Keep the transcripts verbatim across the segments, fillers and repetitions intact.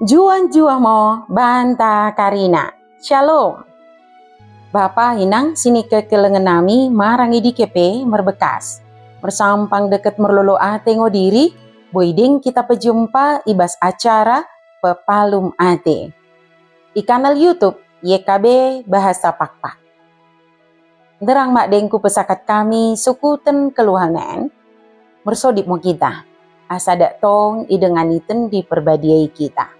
Juah-juah mo banta karina. Shalom. Bapa inang si nikekelengen nami marang i dike pe merbekas. Mersampang deket merlolo ate ngo diri, boi deng kita pejumpa i bas acara Pepalum Ate i kanal YouTube Y K B Bahasa Pakpak. Nderang mak deng kupesakat kami sukuten keluhen en, mersodip mo kita, asa dak tong idengani Tendi Perbadia i kita.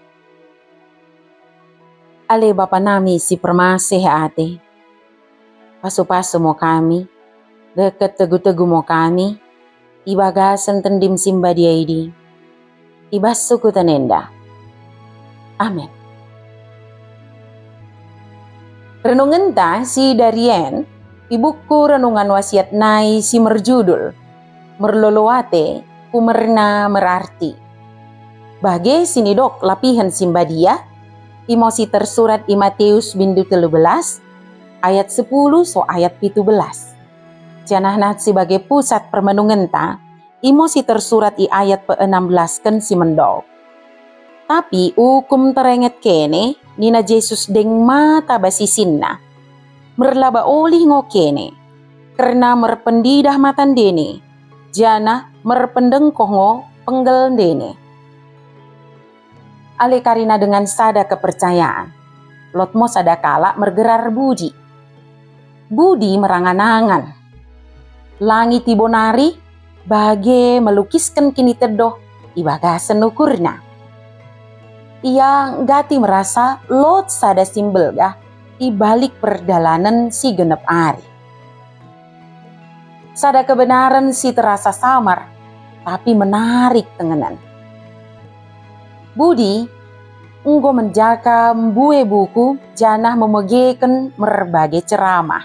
Ale Bapa nami si permaseh ate, pasu-pasu mo kami, deket tegu-tegu mo kami, i bagasen Tendim si Mbadia idi, i bas sukuten enda. Amin. Renungenta si darien i buku Renungan Wasiat nai si merjudul Merlolo Ate Kumerna Merarti. Bage si nidok lapihen si mbadia, imo si tersurat i Matius bindu telu belas ayat sepuluh so ayat pitu belas. Janahna si bage pusat permenungenta, imo si tersurat i ayat peenam belasken si mendok. Tapi ukum terenget kene, nina Jesus deng mata bas isinna. Merlaba olih ngo kene, kerna merpendidah mata ndene, janah merpendengkoh ngo penggel ndene. Ale karina dengan sada kepercayaan, lot mo sada kalak mergerar Budi. Budi merangan-angan. Langit i bonari bage melukisken kinitedoh i bagasen ukurna. Ia nggati merasa lot sada si mbelgah i balik perdalanen si genep ari. Sada kebenaren si terasa samar, tapi menarik tengenen. Budi enggo menjaka mbue buku janah memegeken merbage ceramah,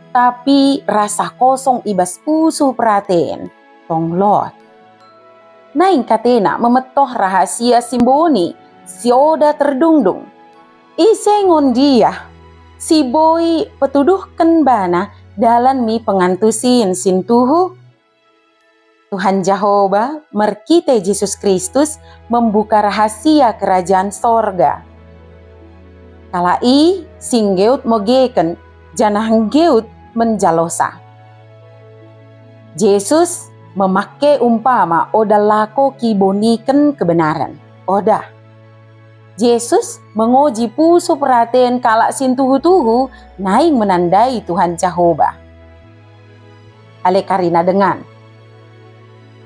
tapi rasa kosong i bas pusuh peraten tong lot. Naing katena memetoh rahasia si mboni, si oda terdungdung. Ise ngo ndia si boi petuduhken bana dalan mi pengantusin si ntuhu? Tuhan Jehoba merkite Jesus Kristus membuka rahasia Kerajaan Sorga. Kalak i si nggeut megeken janah nggeut menjalosa. Jesus memake umpama oda lako kiboniken kebenaren. Oda. Jesus mengoji pusuh peraten kalak si ntuhu-tuhu naing menandai Tuhan Jehoba. Ale karina dengan.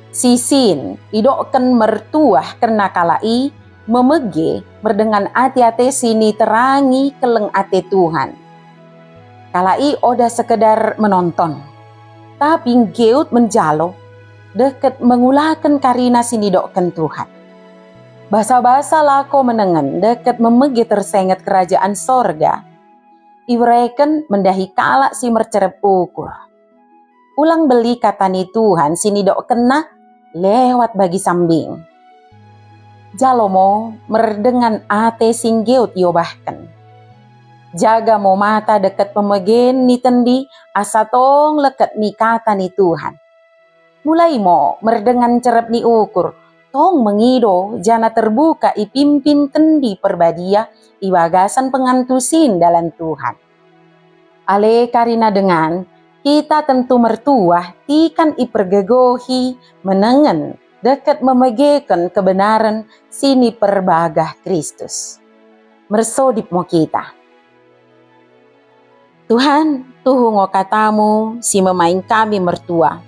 Sisin idokken mertuah kerna kalak i memege merdengan ate-ate si niterangi keleng ate Tuhan. Kalak i oda sekedar menonton, tapi nggeut menjalo deket mengulaken karina si nidokken Tuhan. Basa-basa lako menengen deket memege tersenget Kerajaan Sorga ibereken mendahi kalak si mercerep ukur. Ulang beli kata ni Tuhan si nidokkenNa lewat bagi sambing. Jalo mo merdengan ate si nggeut iobahken. Jaga mo mata deket pemegen ni tendi asa tong leket mi kata ni Tuhan. Mulai mo merdengan cerep ni ukur, tong mengido janah terbuka ipimpin tendi perbadia i bagasen pengantusin dalan Tuhan. Ale karina dengan, kita tentu mertuah tikan ipergegohi menengen deket memegeken kebenaren si niperbagah Kristus. Mersodip mo kita. Tuhan, tuhu ngo katamu si memaing kami mertuah.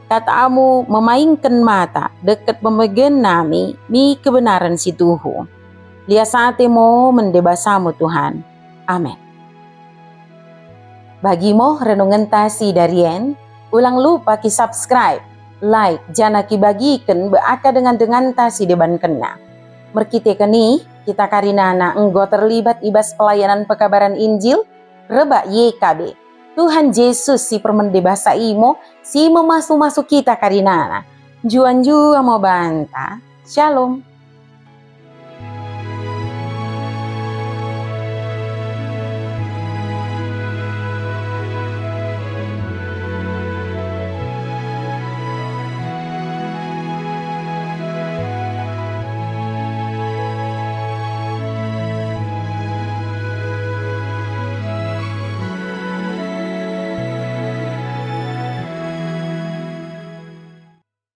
Katamu memaingken mata deket pemegen nami mi kebenaren si tuhu. Lias ate mo mende basamu, Tuhan. Amen. Bagi mo renungenta si darien, ulang lupa ki subscribe, like, janah kibagiken be aka dengan-denganta si debankenna. Merkiteken i, kita karinana enggo terlibat i bas pelayanan pekabaran Injil rebak Y K B. Tuhan Jesus si permende basa imo, si memasu-masu kita karinana. Njuah-njuah mo banta. Shalom.